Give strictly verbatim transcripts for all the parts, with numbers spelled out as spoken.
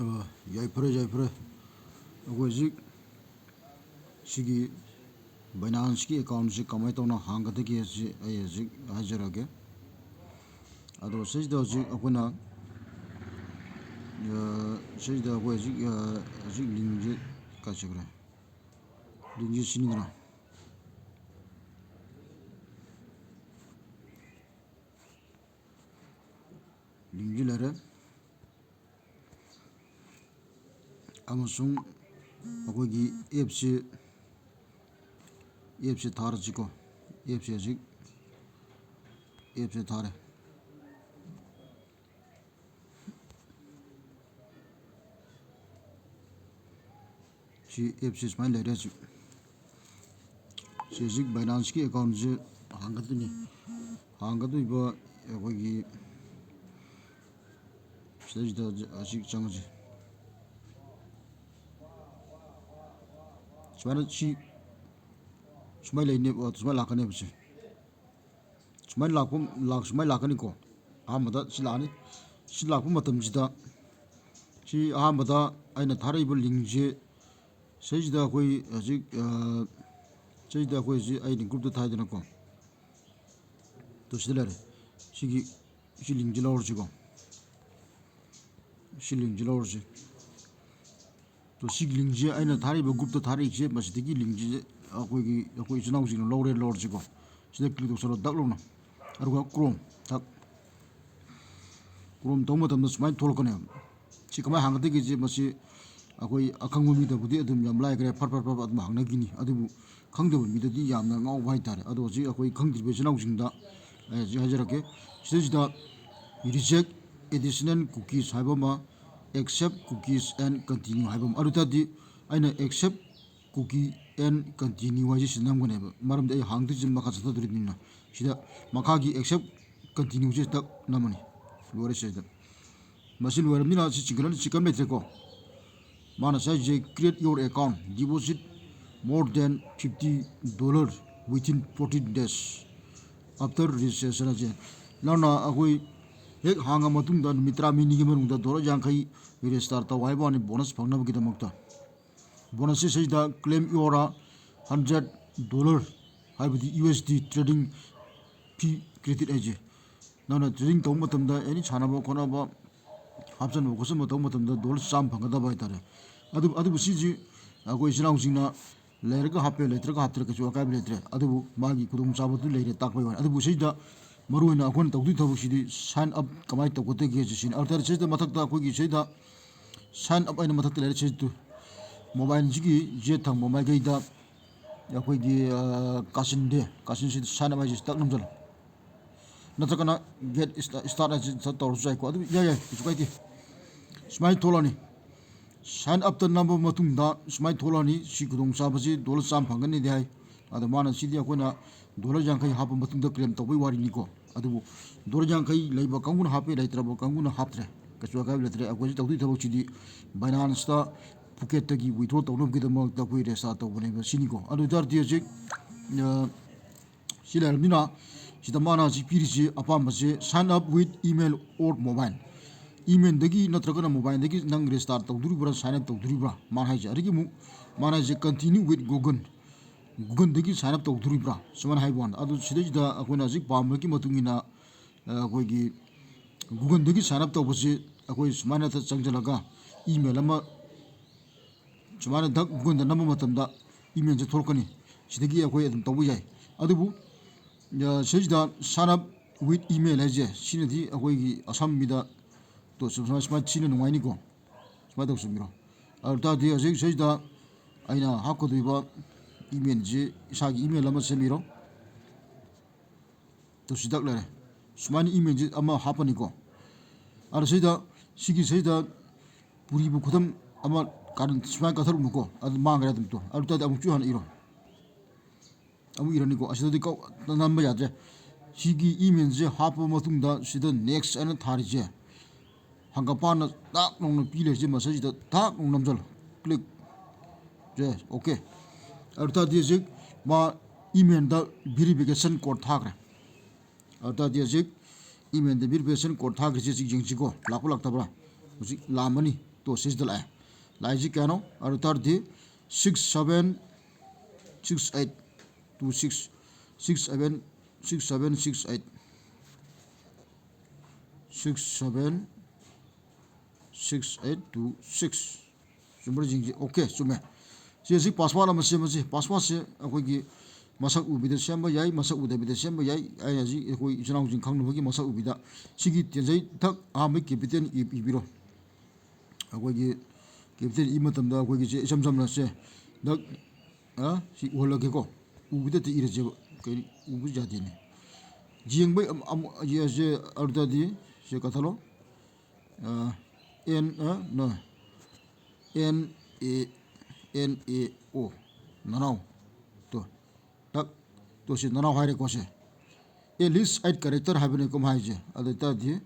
ꯑ, ꯌꯥꯏꯐꯔꯦ, ꯌꯥꯏꯐꯔꯦ꯫ ꯑꯩꯈꯣꯏ ꯍꯧꯖꯤꯛ ꯁꯤꯒꯤ Binance-ꯀꯤ account-ꯁꯤ ꯀꯃꯥꯏꯅ ꯇꯧꯅ ꯍꯥꯡꯒꯗꯒꯦ ꯍꯥꯏꯕꯁꯤ ꯑꯩ ꯍꯧꯖꯤꯛ ꯍꯥꯏꯖꯔꯛꯑꯒꯦ꯫ ꯑꯗꯣ ꯁꯤꯁꯤꯗ ꯍꯧꯖꯤꯛ ꯑꯩꯈꯣꯏꯅ, ꯑ, ꯁꯤꯁꯤꯗ ꯑꯩꯈꯣꯏ ꯍꯧꯖꯤꯛ, ꯑ, ꯍꯧꯖꯤꯛ link-ꯁꯦ ꯀꯥꯏ ꯆꯠꯈ꯭ꯔꯦ? Link-ꯁꯦ ꯁꯤꯅꯤꯗꯅ꯫ Link-ꯁꯤ ꯂꯩꯔꯦ꯫ ꯑꯃꯁꯨꯡ ꯑꯩꯈꯣꯏꯒꯤ app-ꯁꯤ, app-ꯁꯤ ꯊꯥꯔꯁꯤꯀꯣ꯫ App-ꯁꯤ ꯍꯧꯖꯤꯛ, app-ꯁꯤ ꯊꯥꯔꯦ꯫ ꯁꯤ app-ꯁꯤ ꯁꯨꯃꯥꯏꯅ ꯂꯩꯔꯦ ꯍꯧꯖꯤꯛ꯫ ꯁꯤ ꯍꯧꯖꯤꯛ Binance-ꯀꯤ account-ꯁꯦ ꯍꯥꯡꯒꯗꯣꯏꯅꯤ꯫ ꯍꯥꯡꯒꯗꯣꯏꯕ ꯑꯩꯈꯣꯏꯒꯤ ꯁꯤꯗꯩꯁꯤꯗ ꯍꯧꯖꯤꯛ ꯆꯪꯉꯁꯤ꯫ ꯁꯨꯃꯥꯏꯅ ꯁꯤ ꯁꯨꯃꯥꯏꯅ ꯂꯩꯅꯦꯕ, ꯁꯨꯃꯥꯏꯅ ꯂꯥꯛꯀꯅꯦꯕ ꯁꯤ꯫ ꯁꯨꯃꯥꯏꯅ ꯂꯥꯛꯄ, ꯂꯥꯛ-, ꯁꯨꯃꯥꯏꯅ ꯂꯥꯛꯀꯅꯤꯀꯣ꯫ ꯑꯍꯥꯟꯕꯗ ꯁꯤ ꯂꯥꯛꯑꯅꯤ꯫ ꯁꯤ ꯂꯥꯛꯄ ꯃꯇꯝꯁꯤꯗ ꯁꯤ ꯑꯍꯥꯟꯕꯗ ꯑꯩꯅ ꯊꯥꯔꯛꯏꯕ link-ꯁꯦ ꯁꯤꯁꯤꯗ ꯑꯩꯈꯣꯏ ꯍꯧꯖꯤꯛ, ꯑ, ꯁꯤꯁꯤꯗ ꯑꯩꯈꯣꯏ ꯍꯧꯖꯤꯛ ꯑꯩꯅ group-ꯇ ꯊꯥꯏꯗꯅꯀꯣ꯫ ꯇꯨ ꯁꯤꯗ ꯂꯩꯔꯦ꯫ ꯁꯤꯒꯤ, ꯁꯤ link-ꯁꯤ ꯂꯧꯔꯁꯤꯀꯣ꯫ ꯁꯤ link-ꯁꯤ ꯂꯧꯔꯁꯤ꯫ ꯇꯣ ꯁꯤꯒꯤ link-ꯁꯦ ꯑꯩꯅ ꯊꯥꯔꯤꯕ group-ꯇ ꯊꯥꯔꯛꯏꯁꯦ, ꯃꯁꯤꯗꯒꯤ link-ꯁꯦ ꯑꯩꯈꯣꯏꯒꯤ, ꯑꯩꯈꯣꯏ ꯏꯆꯤꯟ ꯏꯅꯥꯎꯁꯤꯡꯅ ꯂꯧꯔꯦ, ꯂꯧꯔꯁꯤꯀꯣ꯫ ꯁꯤꯗ click ꯇꯧꯁꯜꯂꯣ ꯗꯛ ꯂꯥꯎꯅ꯫ ꯑꯗꯨꯒ Chrome ꯊꯛ꯫ Chrome ꯇꯧꯕ ꯃꯇꯝꯗ ꯁꯨꯃꯥꯏꯅ ꯊꯣꯛꯂꯛꯀꯅꯦꯕ꯫ ꯁꯤ ꯀꯃꯥꯏꯅ ꯍꯥꯡꯒꯗꯒꯦꯁꯦ, ꯃꯁꯤ ꯑꯩꯈꯣꯏ ꯑꯈꯪꯕ ꯃꯤꯗꯕꯨꯗꯤ ꯑꯗꯨꯝ ꯌꯥꯝ ꯂꯥꯏꯈ꯭ꯔꯦ, ꯐꯠ ꯐꯠ ꯐꯠ ꯑꯗꯨꯝ ꯍꯥꯡꯅꯈꯤꯅꯤ꯫ ꯑꯗꯨꯕꯨ ꯈꯪꯗꯕ ꯃꯤꯗꯗꯤ ꯌꯥꯝꯅ ꯉꯥꯎꯕ ꯍꯥꯏꯇꯥꯔꯦ꯫ ꯑꯗꯣ ꯍꯧꯖꯤꯛ ꯑꯩꯈꯣꯏ ꯈꯪꯗ꯭ꯔꯤꯕ ꯏꯆꯤꯟ ꯏꯅꯥꯎꯁꯤꯡꯗ ꯑꯩ ꯍꯧꯖꯤꯛ ꯍꯥꯏꯖꯔꯛꯀꯦ꯫ ꯁꯤꯗꯩꯁꯤꯗ reject additional cookies ꯍꯥꯏꯕ ꯑꯃ, accept cookies and continue ꯍꯥꯏꯕ ꯑꯃ꯫ ꯑꯗꯨ ꯇꯥꯔꯗꯤ ꯑꯩꯅ accept cookie and continue ꯍꯥꯏꯁꯦ ꯁꯤꯗ ꯅꯝꯒꯅꯦꯕ, ꯃꯔꯝꯗꯤ ꯑꯩ ꯍꯥꯡꯗꯣꯏꯁꯦ ꯃꯈꯥ ꯆꯠꯊꯗꯣꯔꯤꯕꯅꯤꯅ꯫ ꯁꯤꯗ ꯃꯈꯥꯒꯤ accept continue-ꯁꯦ ꯇꯛ ꯅꯝꯃꯅꯤ꯫ ꯂꯣꯏꯔꯦ ꯁꯤꯗ꯫ ꯃꯁꯤ ꯂꯣꯏꯔꯕꯅꯤꯅ ꯁꯤ ꯆꯤꯡꯈꯠꯂꯅꯤ, ꯆꯤꯡꯈꯠ ꯂꯩꯇ꯭ꯔꯦꯀꯣ꯫ ꯃꯥꯅ ꯁꯥꯏꯁꯦ, "Create your account, deposit more than fifty dollars within fourteen days after registration" ꯍꯥꯏꯁꯦ꯫ ꯅꯪꯅ ꯑꯩꯈꯣꯏ ꯍꯦꯛ ꯍꯥꯡꯉ ꯃꯇꯨꯡꯗ ꯅꯨꯃꯤꯠ ꯇꯔꯥꯃꯔꯤꯅꯤꯒꯤ ꯃꯅꯨꯡꯗ ꯗꯣꯂꯔ ꯌꯥꯡꯈꯩ ꯔꯦꯖꯤꯁꯇꯥꯔ ꯇꯧ ꯍꯥꯏꯕ ꯋꯥꯅꯤ, ꯕꯣꯅꯁ ꯐꯪꯅꯕꯒꯤꯗꯃꯛꯇ꯫ ꯕꯣꯅꯁꯁꯤ ꯁꯤꯗ claim your hundred dollar ꯍꯥꯏꯕꯗꯤ U S D trading fee credit ꯍꯥꯏꯁꯦ꯫ ꯅꯪꯅ trading ꯇꯧꯕ ꯃꯇꯝꯗ, ꯑꯦꯅꯤ ꯁꯥꯟꯅꯕ ꯈꯣꯠꯅꯕ, ꯍꯥꯞꯆꯤꯟꯕ ꯈꯣꯠꯆꯤꯟꯕ ꯇꯧꯕ ꯃꯇꯝꯗ ꯗꯣꯂꯔ ꯆꯥꯝꯃ ꯐꯪꯒꯗꯕ ꯍꯥꯏꯇꯥꯔꯦ꯫ ꯑꯗꯨ, ꯑꯗꯨꯕꯨ ꯁꯤꯁꯤ ꯑꯩꯈꯣꯏ ꯏꯆꯤꯜ ꯏꯅꯥꯎꯁꯤꯡꯅ ꯂꯩꯔꯒ ꯍꯥꯞꯄꯦ, ꯂꯩꯇ꯭ꯔꯒ ꯍꯥꯞꯇ꯭ꯔꯦ, ꯀꯩꯁꯨ ꯑꯀꯥꯏꯕ ꯂꯩꯇ꯭ꯔꯦ꯫ ꯑꯗꯨꯕꯨ ꯃꯥꯒꯤ ꯈꯨꯗꯣꯡꯆꯥꯕꯗꯨ ꯂꯩꯔꯦ ꯇꯥꯛꯄꯒꯤ ꯋꯥꯅꯤ꯫ ꯑꯗꯨꯕꯨ ꯁꯤꯗ ꯃꯔꯨꯑꯣꯏꯅ ꯑꯩꯈꯣꯏꯅ ꯇꯧꯗꯣꯏ ꯊꯕꯛꯁꯤꯗꯤ sign up ꯀꯃꯥꯏꯅ ꯇꯧꯒꯗꯒꯦ ꯁꯤꯅꯤ꯫ ꯑꯗꯨ ꯇꯥꯔꯗꯤ ꯁꯤꯗ ꯃꯊꯛꯇ ꯑꯩꯈꯣꯏꯒꯤ ꯁꯤꯗ sign up ꯍꯥꯏꯅ ꯃꯊꯛꯇ ꯂꯩꯔꯦ꯫ ꯁꯤꯗ ꯃꯣꯕꯥꯏꯜꯁꯤꯒꯤ ꯌꯦꯠ ꯊꯪꯕ ꯃꯥꯏꯀꯩꯗ ꯑꯩꯈꯣꯏꯒꯤ, ꯑ, ꯀꯥꯆꯤꯟꯗꯦ, ꯀꯥꯆꯤꯟꯁꯤꯗ sign up ꯍꯥꯏꯁꯤ ꯇꯛ ꯅꯝꯁꯤꯜꯂꯣ꯫ ꯅꯠꯇ꯭ꯔꯒꯅ get start ꯍꯥꯏꯁꯤ ꯇꯧꯔꯁꯨ ꯌꯥꯏꯀꯣ꯫ ꯑꯗꯨ ꯌꯥꯏ, ꯌꯥꯏ, ꯀꯩꯁꯨ ꯀꯥꯏꯗꯦ꯫ ꯁꯨꯃꯥꯏꯅ ꯊꯣꯛꯂꯛꯑꯅꯤ꯫ Sign up ꯇ ꯅꯝꯕ ꯃꯇꯨꯡꯗ ꯁꯨꯃꯥꯏꯅ ꯊꯣꯛꯂꯛꯑꯅꯤ꯫ ꯁꯤ ꯈꯨꯗꯣꯡꯆꯥꯕꯁꯤ ꯗꯣꯂꯔ ꯆꯥꯝꯃ ꯐꯪꯒꯅꯤꯗꯤ ꯍꯥꯏ꯫ ꯑꯗꯣ ꯃꯥꯅ ꯁꯤꯗꯤ ꯑꯩꯈꯣꯏꯅ ꯗꯣꯂꯔ ꯌꯥꯡꯈꯩ ꯍꯥꯞꯄ ꯃꯇꯨꯡꯗ claim ꯇꯧꯕꯩ ꯋꯥꯔꯤꯅꯤꯀꯣ꯫ ꯑꯗꯨꯕꯨ ꯗꯣꯂꯔ ꯌꯥꯡꯈꯩ ꯂꯩꯕ ꯀꯥꯡꯕꯨꯅ ꯍꯥꯞꯄꯦ, ꯂꯩꯇ꯭ꯔꯕ ꯀꯥꯡꯕꯨꯅ ꯍꯥꯞꯇ꯭ꯔꯦ, ꯀꯩꯁꯨ ꯑꯀꯥꯏꯕ ꯂꯩꯇ꯭ꯔꯦ꯫ ꯑꯩꯈꯣꯏ ꯍꯧꯖꯤꯛ ꯇꯧꯗꯣꯏ ꯊꯕꯛꯁꯤꯗꯤ Binance ꯇ Phuket ꯇꯒꯤ withdraw ꯇꯧꯅꯕꯒꯤꯗꯃꯛꯇ ꯑꯩꯈꯣꯏ register ꯇꯧꯕꯅꯦꯕ ꯁꯤꯅꯤꯀꯣ꯫ ꯑꯗꯨ ꯑꯣꯏ ꯇꯥꯔꯗꯤ ꯍꯧꯖꯤꯛ, ꯑ, ꯁꯤ ꯂꯩꯔꯕꯅꯤꯅ ꯁꯤꯗ ꯃꯥꯅ ꯍꯧꯖꯤꯛ ꯄꯤꯔꯤꯁꯤ ꯑꯄꯥꯝꯕꯁꯦ sign up with email or mobile꯫ Email ꯗꯒꯤ ꯅꯠꯇ꯭ꯔꯒꯅ mobile ꯗꯒꯤ ꯅꯪ register ꯇꯧꯗꯣꯔꯤꯕ꯭ꯔꯥ, sign up ꯇꯧꯗꯣꯔꯤꯕ꯭ꯔꯥ ꯃꯥꯅ ꯍꯥꯏꯁꯦ꯫ ꯑꯗꯒꯤ ꯑꯃꯨꯛ ꯃꯥꯅ ꯍꯥꯏꯁꯦ continue with Google, Google ꯗꯒꯤ sign up ꯇꯧꯗꯣꯔꯤꯕ꯭ꯔꯥ ꯁꯨꯃꯥꯏꯅ ꯍꯥꯏꯕ ꯋꯥꯅꯤ꯫ ꯑꯗꯨ ꯁꯤꯗꯩꯁꯤꯗ ꯑꯩꯈꯣꯏꯅ ꯍꯧꯖꯤꯛ ꯄꯥꯝꯕꯒꯤ ꯃꯇꯨꯡ ꯏꯟꯅ, ꯑ, ꯑꯩꯈꯣꯏꯒꯤ Google ꯗꯒꯤ sign up ꯇꯧꯕꯁꯤ ꯑꯩꯈꯣꯏ ꯁꯨꯃꯥꯏꯅ ꯆꯪꯁꯤꯜꯂꯒ email ꯑꯃ ꯁꯨꯃꯥꯏꯅ ꯗꯛ Google ꯗ ꯅꯝꯕ ꯃꯇꯝꯗ email ꯁꯦ ꯊꯣꯛꯂꯛꯀꯅꯤ꯫ ꯁꯤꯗꯒꯤ ꯑꯩꯈꯣꯏ ꯑꯗꯨꯝ ꯇꯧꯕ ꯌꯥꯏ꯫ ꯑꯗꯨꯕꯨ, ꯑ, ꯁꯤꯁꯤꯗ sign up with email ꯍꯥꯏꯁꯦ, ꯁꯤꯅꯗꯤ ꯑꯩꯈꯣꯏꯒꯤ ꯑꯁꯝꯕꯤꯗ ꯇꯣ ꯁꯨꯃꯥꯏ-, ꯁꯨꯃꯥꯏ-, ꯁꯤꯅ ꯅꯨꯡꯉꯥꯏꯅꯤꯀꯣ꯫ ꯁꯨꯃꯥꯏꯅ ꯇꯧꯁꯤꯟꯕꯤꯔꯣ꯫ ꯑꯗꯨ ꯇꯥꯔꯗꯤ ꯍꯧꯖꯤꯛ ꯁꯤꯗ ꯑꯩꯅ ꯍꯥꯞꯀꯗꯣꯏꯕ email ꯁꯤ, ꯏꯁꯥꯒꯤ email ꯑꯃ ꯁꯦꯝꯕꯤꯔꯣ꯫ ꯇꯨ ꯁꯤꯗꯛ ꯂꯩꯔꯦ꯫ ꯁꯨꯃꯥꯏꯅ email ꯁꯤ ꯑꯃ ꯍꯥꯞꯄꯅꯤꯀꯣ꯫ ꯑꯗꯣ ꯁꯤꯗ, ꯁꯤꯒꯤ ꯁꯤꯗ ꯄꯨꯔꯤꯕ ꯈꯨꯗꯝ ꯑꯃ ꯀꯥꯔꯟ ꯁꯨꯃꯥꯏꯅ ꯀꯠꯊꯔꯛꯎꯅꯨꯀꯣ꯫ ꯑꯗꯨ ꯃꯥꯡꯈ꯭ꯔꯦ ꯑꯗꯨꯝ ꯇꯣ꯫ ꯑꯗꯨ ꯇꯥꯔꯗꯤ ꯑꯃꯨꯛꯁꯨ ꯍꯥꯟꯅ ꯏꯔꯣ꯫ ꯑꯃꯨꯛ ꯏꯔꯅꯤꯀꯣ꯫ ꯑꯁꯤꯗꯗꯤ ꯀꯧ-, ꯅꯝꯕ ꯌꯥꯗ꯭ꯔꯦ꯫ ꯁꯤꯒꯤ email ꯁꯦ ꯍꯥꯞꯄ ꯃꯇꯨꯡꯗ ꯁꯤꯗ next ꯍꯥꯏꯅ ꯊꯥꯔꯤꯁꯦ ꯍꯪꯒꯄꯥꯟꯅ ꯇꯥꯛ ꯂꯥꯎꯅ ꯄꯤ ꯂꯩꯔꯤꯁꯦ, ꯃꯁꯤꯁꯤꯗ ꯇꯥꯛ ꯂꯥꯎꯅ ꯅꯝꯁꯤꯜꯂꯣ꯫ Click꯫ ꯁꯦ, OK꯫ ꯑꯗꯨ ꯇꯥꯔꯗꯤ ꯍꯧꯖꯤꯛ ꯃꯥ email ꯗ verification code ꯊꯥꯈ꯭ꯔꯦ꯫ ꯑꯗꯨ ꯇꯥꯔꯗꯤ ꯍꯧꯖꯤꯛ Emailꯗ verification code ꯊꯥꯈ꯭ꯔꯤꯁꯦ ꯁꯤ ꯌꯦꯡꯁꯤꯀꯣ, ꯂꯥꯛꯄ ꯂꯥꯛꯇꯕ꯭ꯔꯥ? ꯍꯧꯖꯤꯛ ꯂꯥꯛꯑꯝꯃꯅꯤ꯫ ꯇꯣ, ꯁꯤꯁꯤꯗ ꯂꯥꯛꯑꯦ꯫ ꯂꯥꯛꯏꯁꯤ ꯀꯌꯥꯅꯣ? ꯑꯗꯨ ꯇꯥꯔꯗꯤ six seven six eight two six, six seven, six seven six eight, six seven six eight two six꯫ ꯆꯨꯝꯕ꯭ꯔꯥ ꯌꯦꯡꯁꯤ꯫ ꯑꯣꯀꯦ, ꯆꯨꯝꯃꯦ꯫ ꯁꯤ ꯍꯧꯖꯤꯛ password ꯑꯃ ꯁꯦꯝꯃꯁꯤ꯫ Passwordꯁꯦ ꯑꯩꯈꯣꯏꯒꯤ ꯃꯁꯛ ꯎꯕꯤꯗ ꯁꯦꯝꯕ ꯌꯥꯏ, ꯃꯁꯛ ꯎꯗꯕꯤꯗ ꯁꯦꯝꯕ ꯌꯥꯏ꯫ ꯑꯩ ꯍꯧꯖꯤꯛ ꯑꯩꯈꯣꯏ ꯏꯆꯤꯟ ꯏꯅꯥꯎꯁꯤꯡ ꯈꯪꯅꯕꯒꯤ ꯃꯁꯛ ꯎꯕꯤꯗ ꯁꯤꯒꯤ ꯇꯦꯟꯖꯩ ꯊꯛ ꯑꯍꯥꯟꯕ capital ꯏ-, ꯏꯕꯤꯔꯣ꯫ ꯑꯩꯈꯣꯏꯒꯤ capital ꯏ ꯃꯇꯝꯗ ꯑꯩꯈꯣꯏꯒꯤ ꯁꯦ ꯏꯆꯝ ꯆꯝꯅ ꯁꯦ ꯗꯛ, ꯑ, ꯁꯤ ꯎꯍꯜꯂꯒꯦꯀꯣ꯫ ꯎꯕꯗ ꯍꯦꯛꯇ ꯏꯔꯁꯦꯕ꯫ ꯀꯩ ꯎꯕ ꯌꯥꯗꯦꯅꯦ꯫ ꯌꯦꯡꯕꯩ ꯑꯝ-, ꯑꯃꯨꯛ ꯌꯦꯁꯦ ꯑꯗꯨꯗꯗꯤ ꯁꯦ ꯀꯠꯊꯠꯂꯣ꯫ ꯑ, N, ꯑ, no꯫ N A, N A O꯫ ꯅꯅꯥꯎ꯫ ꯇꯣ꯫ ꯇꯛ꯫ ꯇꯣ, ꯁꯤ ꯅꯅꯥꯎ ꯍꯥꯏꯔꯦꯀꯣ ꯁꯦ꯫ At least eight character ꯍꯥꯏꯕꯅꯤꯀꯣ ꯃꯥ ꯍꯥꯏꯁꯦ꯫ ꯑꯗꯨ ꯑꯣꯏ ꯇꯥꯔꯗꯤ,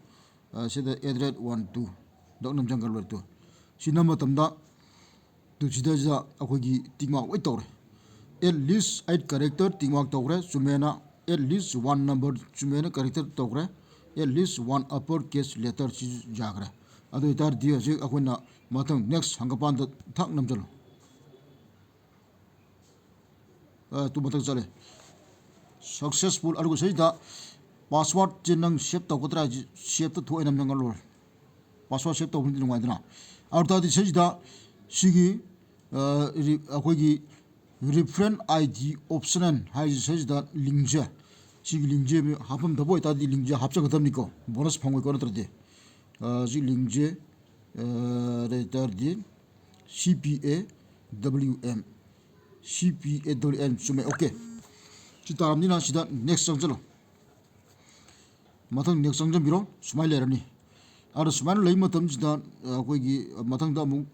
ꯑ, ꯁꯤꯗ at rate one two꯫ ꯗꯛ ꯅꯝꯁꯤꯟꯈ꯭ꯔ ꯂꯣꯏꯔꯦ ꯇꯣ꯫ ꯁꯤ ꯅꯝꯕ ꯃꯇꯝꯗ ꯇꯨ ꯁꯤꯗꯩꯁꯤꯗ ꯑꯩꯈꯣꯏꯒꯤ tick mark ꯂꯣꯏ ꯇꯧꯔꯦ꯫ At least eight character tick mark ꯇꯧꯈ꯭ꯔꯦ, ꯆꯨꯝꯃꯦꯅ꯫ At least one number ꯆꯨꯝꯃꯦꯅ character ꯇꯧꯈ꯭ꯔꯦ꯫ At least one upper case letter ꯁꯤ ꯌꯥꯈ꯭ꯔꯦ꯫ ꯑꯗꯨ ꯑꯣꯏꯇꯥꯔꯗꯤ ꯍꯧꯖꯤꯛ ꯑꯩꯈꯣꯏꯅ ꯃꯊꯪ next ꯍꯪꯒꯄꯥꯟꯗ ꯊꯛ ꯅꯝꯁꯤꯜꯂꯣ꯫ ꯑ, ꯇꯨ ꯃꯊꯪ ꯆꯠꯂꯦ꯫ Successful꯫ ꯑꯗꯨꯒ ꯁꯤꯗ passwordꯁꯦ ꯅꯪ save ꯇꯧꯒꯗ꯭ꯔꯥ ꯍꯥꯏꯁꯤ saveꯇ ꯊꯣꯛꯑꯦ ꯅꯝꯁꯤꯟꯈ꯭ꯔ ꯂꯣꯏꯔꯦ꯫ Password save ꯇꯧꯕꯅꯗꯤ ꯅꯨꯡꯉꯥꯏꯗꯅ꯫ ꯑꯗꯨ ꯇꯥꯔꯗꯤ ꯁꯤꯁꯤꯗ ꯁꯤꯒꯤ, ꯑ, ꯔꯤ-, ꯑꯩꯈꯣꯏꯒꯤ reference I D optional ꯍꯥꯏꯔꯤꯁꯦ ꯁꯤꯁꯤꯗ linkꯁꯦ, ꯁꯤꯒꯤ linkꯁꯦ ꯍꯥꯞꯐꯝꯗꯕ ꯑꯣꯏꯇꯥꯔꯗꯤ linkꯁꯦ ꯍꯥꯞꯆꯒꯗꯕꯅꯤꯀꯣ, bonus ꯐꯪꯉꯣꯏꯀꯣ ꯅꯠꯇ꯭ꯔꯗꯤ꯫ ꯑ, ꯁꯤ linkꯁꯦ, ꯑ, ꯑꯗꯨ ꯑꯣꯏꯇꯥꯔꯗꯤ C P A W M, C P A W M ꯆꯨꯝꯃꯦ, okay꯫ ꯁꯤ ꯇꯥꯔꯝꯅꯤꯅ ꯁꯤꯗ next ꯆꯪꯁꯤꯜꯂꯣ꯫ ꯃꯊꯪ next ꯆꯪꯁꯤꯟꯕꯤꯔꯣ꯫ ꯁꯨꯃꯥꯏꯅ ꯂꯩꯔꯅꯤ꯫ ꯑꯗꯣ ꯁꯨꯃꯥꯏꯅ ꯂꯩꯕ ꯃꯇꯝꯁꯤꯗ, ꯑ, ꯑꯩꯈꯣꯏꯒꯤ ꯃꯊꯪꯗ ꯑꯃꯨꯛ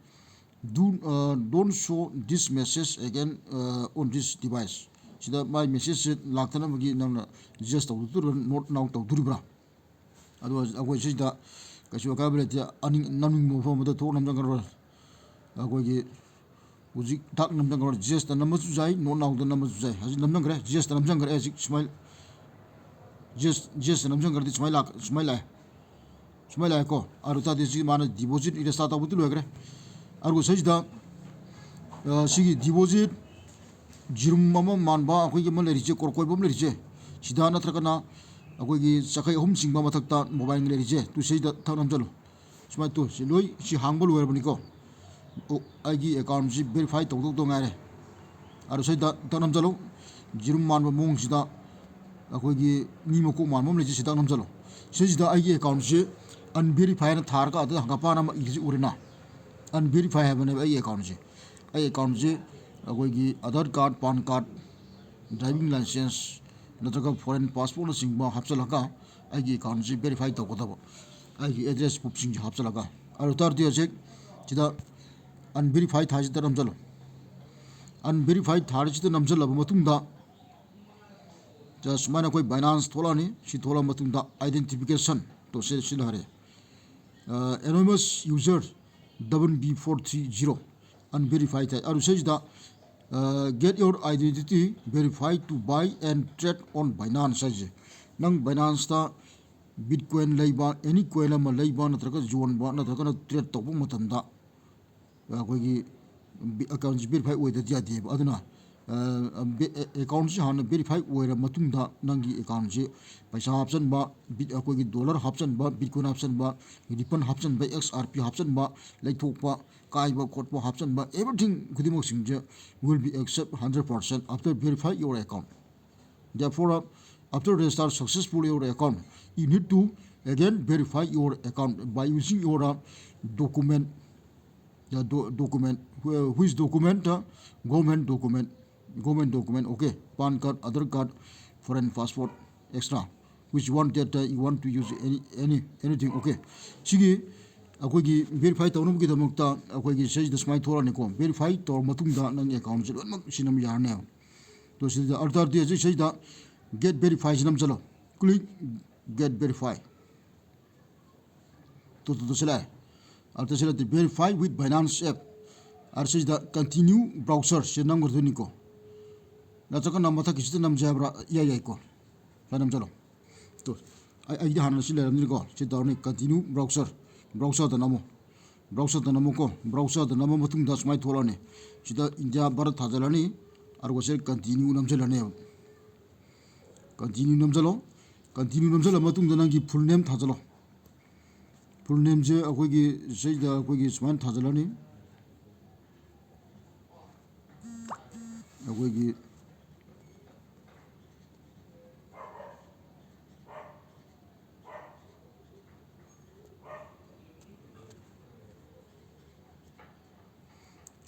do, ꯑ, don't show this message again, ꯑ, on this device꯫ ꯁꯤꯗ ꯃꯥꯏ messageꯁꯦ ꯂꯥꯛꯇꯅꯕꯒꯤ ꯅꯪꯅ yes ꯇꯧꯗꯣꯔꯤꯕ꯭ꯔꯥ, not now ꯇꯧꯗꯣꯔꯤꯕ꯭ꯔꯥ? ꯑꯗꯨꯒ ꯑꯩꯈꯣꯏ ꯁꯤꯗ ꯀꯩꯁꯨ ꯑꯀꯥꯏꯕ ꯂꯩꯇꯦ꯫ ꯑꯅꯤꯡ-, ꯅꯝꯅꯤꯡꯕ ꯃꯐꯝ ꯑꯃꯗ ꯊꯣꯛ ꯅꯝꯖꯟꯈ꯭ꯔꯣ꯫ ꯑꯩꯈꯣꯏꯒꯤ ꯍꯧꯖꯤꯛ ꯊꯥꯛ ꯅꯝꯖꯟꯈ꯭ꯔꯣ꯫ Yesꯇ ꯅꯝꯃꯁꯨ ꯌꯥꯏ, not nowꯗ ꯅꯝꯃꯁꯨ ꯌꯥꯏ꯫ ꯍꯧꯖꯤꯛ ꯅꯝꯖꯟꯈ꯭ꯔꯦ, yesꯇ ꯅꯝꯖꯟꯈ꯭ꯔꯦ꯫ ꯍꯧꯖꯤꯛ ꯁꯨꯃꯥꯏꯅ ꯖꯦꯁ ꯖꯦꯁ ꯅꯝꯁꯤꯟꯈ꯭ꯔꯗꯤ ꯁꯨꯃꯥꯏꯅ ꯂꯥꯛ ꯁꯨꯃꯥꯏꯅ ꯂꯥꯛꯑꯦ꯫ ꯁꯨꯃꯥꯏꯅ ꯂꯥꯛꯑꯦꯀꯣ꯫ ꯑꯗꯨ ꯇꯥꯔꯗꯤ ꯁꯤ ꯃꯥꯅ ꯗꯤꯄꯣꯖꯤꯠ ꯔꯦꯖꯤꯁꯇꯥꯔ ꯇꯧꯕꯗꯤ ꯂꯣꯏꯈ꯭ꯔꯦ꯫ ꯑꯗꯨꯒ ꯁꯤꯁꯤꯗ, ꯑ, ꯁꯤꯒꯤ ꯗꯤꯄꯣꯖꯤꯠ ꯖꯤꯔꯨꯝ ꯑꯃ ꯃꯥꯟꯕ ꯑꯩꯈꯣꯏꯒꯤ ꯑꯃ ꯂꯩꯔꯤꯁꯦ, ꯀꯣꯔꯀꯣꯏꯕ ꯑꯃ ꯂꯩꯔꯤꯁꯦ, ꯁꯤꯗ ꯅꯠꯇ꯭ꯔꯒꯅ ꯑꯩꯈꯣꯏꯒꯤ ꯆꯈꯩ ꯑꯍꯨꯝ ꯆꯤꯡꯕ ꯃꯊꯛꯇ ꯃꯣꯕꯥꯏꯜ ꯂꯩꯔꯤꯁꯦ, ꯇꯨ ꯁꯤꯗ ꯊꯛ ꯅꯝꯁꯤꯜꯂꯨ꯫ ꯁꯨꯃꯥꯏꯅ ꯇꯧ, ꯁꯤ ꯂꯣꯏ, ꯁꯤ ꯍꯥꯡꯕ ꯂꯣꯏꯔꯕꯅꯤꯀꯣ꯫ ꯑꯣ, ꯑꯩꯒꯤ ꯑꯦꯀꯥꯎꯟꯁꯤ ꯚꯦꯔꯤꯐꯥꯏ ꯇꯧꯗꯧꯗ ꯉꯥꯏꯔꯦ꯫ ꯑꯗꯨ ꯁꯤꯗ ꯊꯛ ꯅꯝꯁꯤꯜꯂꯨ꯫ ꯖꯤꯔꯨꯝ ꯃꯥꯟꯕ ꯃꯑꯣꯡꯁꯤꯗ ꯑꯩꯈꯣꯏꯒꯤ ꯃꯤ ꯃꯀꯣꯛ ꯃꯥꯟꯕ ꯑꯃ ꯂꯩꯁꯦ, ꯁꯤꯗ ꯅꯝꯁꯤꯜꯂꯨ꯫ ꯁꯤꯁꯤꯗ ꯑꯩꯒꯤ ꯑꯦꯀꯥꯎꯟꯁꯤ ꯑꯟꯚꯦꯔꯤꯐꯥꯏ ꯍꯥꯏꯅ ꯊꯥꯔꯒ ꯑꯗꯨꯗ ꯍꯪꯒꯄꯥꯟ ꯑꯃ ꯏꯔꯤꯁꯤ ꯎꯔꯦꯅ? ꯑꯟꯚꯦꯔꯤꯐꯥꯏ ꯍꯥꯏꯕꯅꯦꯕ ꯑꯩꯒꯤ ꯑꯦꯀꯥꯎꯟꯁꯦ꯫ ꯑꯩ ꯑꯦꯀꯥꯎꯟꯁꯦ ꯑꯩꯈꯣꯏꯒꯤ Aadhaar card, PAN card, driving licence ꯅꯠꯇ꯭ꯔꯒ ꯐꯣꯔꯦꯟ ꯄꯥꯁꯄꯣꯔꯠꯅꯆꯤꯡꯕ ꯍꯥꯞꯆꯤꯜꯂꯒ ꯑꯩꯒꯤ ꯑꯦꯀꯥꯎꯟꯁꯦ ꯚꯦꯔꯤꯐꯥꯏ ꯇꯧꯒꯗꯕ꯫ ꯑꯩꯒꯤ ꯑꯦꯗ꯭ꯔꯦꯁ ꯄ꯭ꯔꯨꯐꯁꯤꯡꯁꯦ ꯍꯥꯞꯆꯤꯜꯂꯒ꯫ ꯑꯗꯨ ꯇꯥꯔꯗꯤ ꯍꯧꯖꯤꯛ ꯁꯤꯗ ꯑꯟꯚꯦꯔꯤꯐꯥꯏ ꯊꯥꯁꯤꯗ ꯅꯝꯁꯤꯜꯂꯨ꯫ ꯑꯟꯚꯦꯔꯤꯐꯥꯏ ꯊꯥꯔꯁꯤꯗ ꯅꯝꯁꯤꯜꯂꯕ ꯃꯇꯨꯡꯗ ꯁꯨꯃꯥꯏꯅ ꯑꯩꯈꯣꯏ ꯕꯥꯏꯅꯥꯟꯁ ꯊꯣꯛꯂꯛꯑꯅꯤ꯫ ꯁꯤ ꯊꯣꯛꯂꯛꯑ ꯃꯇꯨꯡꯗ ꯑꯥꯏꯗꯦꯟꯇꯤꯐꯤꯀꯦꯁꯟ ꯇꯧꯁꯦ, ꯁꯤꯗ ꯍꯥꯏꯔꯦ, anonymous user double B four three zero unverify ꯊꯥꯏ꯫ ꯑꯗꯨ ꯁꯤꯁꯤꯗ get your identity verified to buy and trade on Binance ꯍꯥꯏꯁꯦ꯫ ꯅꯪ ꯕꯥꯏꯅꯥꯟꯁꯇ ꯕꯤꯠꯀꯣꯏꯟ ꯂꯩꯕ, ꯑꯦꯅꯤ ꯀꯣꯏꯟ ꯑꯃ ꯂꯩꯕ ꯅꯠꯇ꯭ꯔꯒ ꯌꯣꯟꯕ ꯅꯠꯇ꯭ꯔꯒꯅ ꯇ꯭ꯔꯦꯠ ꯇꯧꯕ ꯃꯇꯝꯗ ꯑꯩꯈꯣꯏꯒꯤ ꯑꯦꯀꯥꯎꯟꯁꯤ ꯚꯦꯔꯤꯐꯥꯏ ꯑꯣꯏꯗꯗꯤ ꯌꯥꯗꯦꯕ꯫ ꯑꯗꯨꯅ ꯑꯦꯀꯥꯎꯟꯁꯤ ꯍꯥꯟꯅ ꯚꯦꯔꯤꯐꯥꯏ ꯑꯣꯏꯔ ꯃꯇꯨꯡꯗ ꯅꯪꯒꯤ ꯑꯦꯀꯥꯎꯟꯁꯤ ꯄꯩꯁꯥ ꯍꯥꯞꯆꯤꯟꯕ, ꯕꯤꯠ-, ꯑꯩꯈꯣꯏꯒꯤ ꯗꯣꯂꯔ ꯍꯥꯞꯆꯤꯟꯕ, ꯕꯤꯠꯀꯣꯏꯟ ꯍꯥꯞꯆꯤꯟꯕ, ꯔꯤꯐꯟ ꯍꯥꯞꯆꯤꯟꯕ, ꯑꯦꯛꯁ ꯑꯥꯔ ꯄꯤ ꯍꯥꯞꯆꯤꯟꯕ, ꯂꯩꯊꯣꯛꯄ, ꯀꯥꯏꯕ ꯈꯣꯠꯄ ꯍꯥꯞꯆꯤꯟꯕ, everything ꯈꯨꯗꯤꯡꯃꯛꯁꯤꯡꯁꯦ will be accept hundred percent after verify your account. Therefore, uh, after register successfully your account, you need to again verify your account by using your uh, document, the do- document, wh- which document, uh, government document, government document, okay, PAN card, Aadhaar card, foreign passport, et cetera. Which one that uh, you want to use any any anything, okay. ꯁꯤꯒꯤ ꯑꯩꯈꯣꯏꯒꯤ verify ꯇꯧꯅꯕꯒꯤꯗꯃꯛꯇ ꯑꯩꯈꯣꯏꯒꯤ ꯁꯤꯗ ꯁꯨꯃꯥꯏꯅ ꯊꯣꯛꯂꯛꯑꯅꯤꯀꯣ꯫ Verify ꯇꯧꯔ ꯃꯇꯨꯡꯗ ꯅꯪꯒꯤ ꯑꯦꯀꯥꯎꯟꯁꯦ ꯂꯣꯏꯅꯃꯛ ꯁꯤꯟꯅꯕ ꯌꯥꯔꯅꯦꯕ꯫ ꯇꯣ ꯁꯤꯗ ꯑꯜꯇꯔꯗꯤ ꯍꯧꯖꯤꯛ ꯁꯤꯗ ꯒꯦꯠ ꯚꯦꯔꯤꯐꯥꯏꯁꯤ ꯅꯝꯁꯤꯜꯂꯣ꯫ Click get verify. ꯇꯣ ꯇꯣ ꯇꯣ ꯁꯤ ꯂꯥꯛꯑꯦ꯫ ꯑꯜꯇ ꯁꯤ ꯂꯥꯛꯇꯦ, verify with Binance app꯫ ꯑꯥꯔ ꯁꯤꯗ continue browser ꯁꯤ ꯅꯝꯈ꯭ꯔꯗꯣꯏꯅꯤꯀꯣ꯫ ꯅꯠꯇ꯭ꯔꯒꯅ ꯃꯊꯛꯀꯤꯁꯤꯗ ꯅꯝꯖꯩ ꯍꯥꯏꯕ꯭ꯔꯥ? ꯏꯌꯥ ꯌꯥꯏꯀꯣ꯫ ꯁꯤ ꯅꯝꯁꯤꯜꯂꯣ꯫ ꯑꯩ ꯑꯩꯗꯤ ꯍꯥꯟꯅ ꯁꯤ ꯂꯩꯔꯝꯅꯤꯀꯣ꯫ ꯁꯤ ꯇꯧꯔꯅꯤ, continue browser, browserꯗ ꯅꯝꯃꯣ꯫ Browserꯗ ꯅꯝꯃꯣꯀꯣ꯫ Browserꯗ ꯅꯝꯃ ꯃꯇꯨꯡꯗ ꯁꯨꯃꯥꯏꯅ ꯊꯣꯛꯂꯛꯑꯅꯤ꯫ ꯁꯤꯗ ꯏꯟꯗꯤꯌꯥ ꯚꯥꯔꯠ ꯊꯥꯖꯤꯜꯂꯅꯤ꯫ ꯑꯗꯨꯒ ꯁꯤꯗ continue ꯅꯝꯁꯤꯜꯂꯅꯦꯕ꯫ Continue ꯅꯝꯁꯤꯜꯂꯣ꯫ Continue ꯅꯝꯁꯤꯜꯂ ꯃꯇꯨꯡꯗ ꯅꯪꯒꯤ full name ꯊꯥꯖꯤꯜꯂꯣ꯫ Full nameꯁꯦ ꯑꯩꯈꯣꯏꯒꯤ ꯁꯤꯗ ꯑꯩꯈꯣꯏꯒꯤ ꯁꯨꯃꯥꯏꯅ ꯊꯥꯖꯤꯜꯂꯅꯤ꯫ ꯑꯩꯈꯣꯏꯒꯤ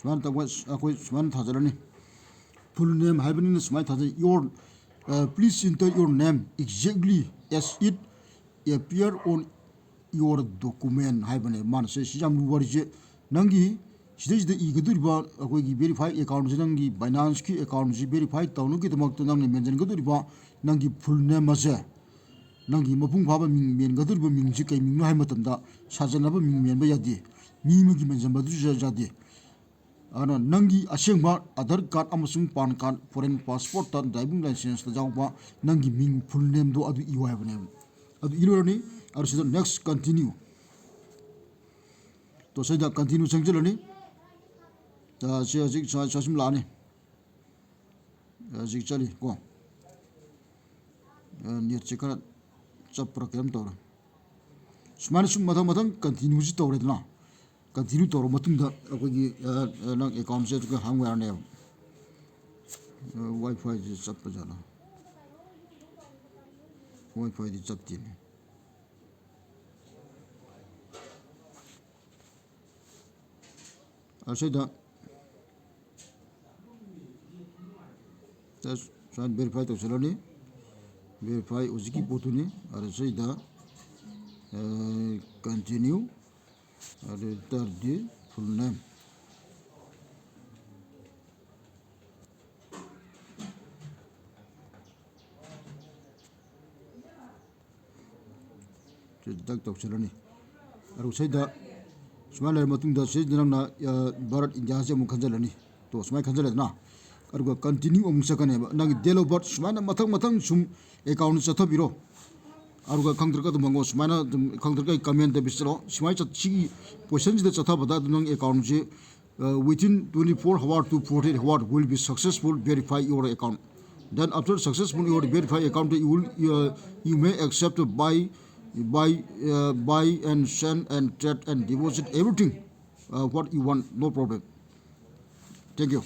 ꯁꯨꯃꯥꯏꯅ ꯇꯧꯕ, ꯑꯩꯈꯣꯏ ꯁꯨꯃꯥꯏꯅ ꯊꯥꯖꯔꯅꯤ꯫ Full name ꯍꯥꯏꯕꯅꯤꯅ ꯁꯨꯃꯥꯏꯅ ꯊꯥꯖꯩ, "Your, uh, please enter your name exactly as it appear on your document" ꯍꯥꯏꯕꯅꯦ꯫ ꯃꯥꯅ ꯁꯤ, ꯁꯤ ꯌꯥꯝ ꯂꯨꯕ ꯋꯥꯔꯤꯁꯦ꯫ ꯅꯪꯒꯤ ꯁꯤꯗꯩꯁꯤꯗ ꯏꯒꯗꯧꯔꯤꯕ ꯑꯩꯈꯣꯏꯒꯤ verify accountꯁꯤ, ꯅꯪꯒꯤ Binanceꯀꯤ accountꯁꯤ verify ꯇꯧꯅꯕꯒꯤꯗꯃꯛꯇ ꯅꯪꯅ ꯃꯦꯟꯁꯤꯟꯒꯗꯧꯔꯤꯕ ꯅꯪꯒꯤ full name ꯑꯁꯦ, ꯅꯪꯒꯤ ꯃꯄꯨꯡ ꯐꯥꯕ ꯃꯤꯡ ꯃꯦꯟꯒꯗꯧꯔꯤꯕ ꯃꯤꯡꯁꯤ ꯀꯩ ꯃꯤꯡꯅꯣ ꯍꯥꯏꯕ ꯃꯇꯝꯗ, ꯁꯥꯖꯟꯅꯕ ꯃꯤꯡ ꯃꯦꯟꯕ ꯌꯥꯗꯦ꯫ ꯃꯤ ꯑꯃꯒꯤ ꯃꯦꯟꯁꯤꯟꯕꯗꯨꯁꯨ ꯌꯥꯗꯦ꯫ ꯑꯗꯨꯅ ꯅꯪꯒꯤ ꯑꯁꯦꯡꯕ ꯑꯙꯥꯔ ꯀꯥꯔꯗ ꯑꯃꯁꯨꯡ ꯄꯥꯟ ꯀꯥꯔꯗ, foreign passportꯇ, driving licenceꯇ ꯌꯥꯎꯕ ꯅꯪꯒꯤ ꯃꯤꯡ, full nameꯗꯣ ꯑꯗꯨ ꯏꯌꯨ ꯍꯥꯏꯕꯅꯦꯕ꯫ ꯑꯗꯨ ꯏꯔꯨꯔꯅꯤ, ꯑꯗꯨ ꯁꯤꯗ next, continue꯫ ꯇꯣ ꯁꯤꯗ continue ꯆꯪꯁꯤꯜꯂꯅꯤ꯫ ꯑ, ꯁꯤ ꯍꯧꯖꯤꯛ ꯁꯨꯃꯥꯏ-, ꯁꯨꯃꯥꯏ ꯁꯨꯝ ꯂꯥꯛꯑꯅꯤ꯫ ꯑ, ꯍꯧꯖꯤꯛ ꯆꯠꯂꯤ ꯀꯣ꯫ ꯑ, netꯁꯦ ꯈꯔ ꯆꯞꯄ꯭ꯔꯥ ꯀꯩꯅꯣꯝ ꯇꯧꯔꯦ꯫ ꯁꯨꯃꯥꯏꯅ ꯁꯨꯝ ꯃꯊꯪ ꯃꯊꯪ continueꯁꯤ ꯇꯧꯔꯦꯗꯅ꯫ Continue ꯇꯧꯔ ꯃꯇꯨꯡꯗ ꯑꯩꯈꯣꯏꯒꯤ, ꯑ, ꯑ, ꯅꯪ accountꯁꯦ ꯑꯗꯨꯒ ꯍꯥꯡꯕ ꯌꯥꯔꯅꯦꯕ꯫ ꯑ, WiFiꯁꯦ ꯆꯠꯄ ꯖꯥꯠꯂꯥ? WiFiꯗꯤ ꯆꯠꯇꯦꯅꯦ꯫ ꯑꯁꯤꯗ just ꯁꯨꯃꯥꯏꯅ verify ꯇꯧꯁꯤꯜꯂꯅꯤ꯫ Verify ꯍꯧꯖꯤꯛꯀꯤ ꯄꯣꯠꯇꯨꯅꯤ꯫ ꯑꯗ ꯁꯤꯗ, ꯑ, continue, ꯑꯗꯨ ꯇꯥꯔꯗꯤ full name꯫ ꯁꯤ ꯗꯛ ꯇꯧꯁꯤꯜꯂꯅꯤ꯫ ꯑꯗꯨ ꯁꯤꯗ ꯁꯨꯃꯥꯏꯅ ꯂꯩꯔ ꯃꯇꯨꯡꯗ, ꯁꯤꯗ ꯅꯪꯅ, ꯑ, ꯚꯥꯔꯠ ꯏꯟꯗꯤꯌꯥꯁꯦ ꯑꯃꯨꯛ ꯈꯟꯖꯜꯂꯅꯤ꯫ ꯇꯣ, ꯁꯨꯃꯥꯏꯅ ꯈꯟꯖꯜꯂꯦꯗꯅ꯫ ꯑꯗꯨꯒ continue ꯑꯃꯨꯛ ꯆꯠꯀꯅꯦꯕ꯫ ꯅꯪꯒꯤ date of birth ꯁꯨꯃꯥꯏꯅ ꯃꯊꯪ ꯃꯊꯪ ꯁꯨꯝ account ꯆꯠꯊꯕꯤꯔꯣ꯫ ꯑꯗꯨꯒ ꯈꯪꯗ꯭ꯔꯒ ꯑꯗꯨꯝ ꯍꯪꯉꯣ, ꯁꯨꯃꯥꯏꯅ ꯑꯗꯨꯝ ꯈꯪꯗ꯭ꯔꯒ ꯑꯩ comment ꯗ ꯄꯤꯁꯤꯜꯂꯣ꯫ ꯁꯨꯃꯥꯏꯅ ꯆꯠ-, ꯁꯤꯒꯤ position ꯁꯤꯗ ꯆꯠꯊꯕꯗ ꯑꯗꯨꯝ ꯅꯪ account ꯁꯤ, uh, within twenty four hour to forty eight hour will be successful, verify your account. Then after successful your verify account, you will, uh, you may accept buy, buy, uh, buy and send and trade and deposit everything, uh, what you want, no problem. Thank you.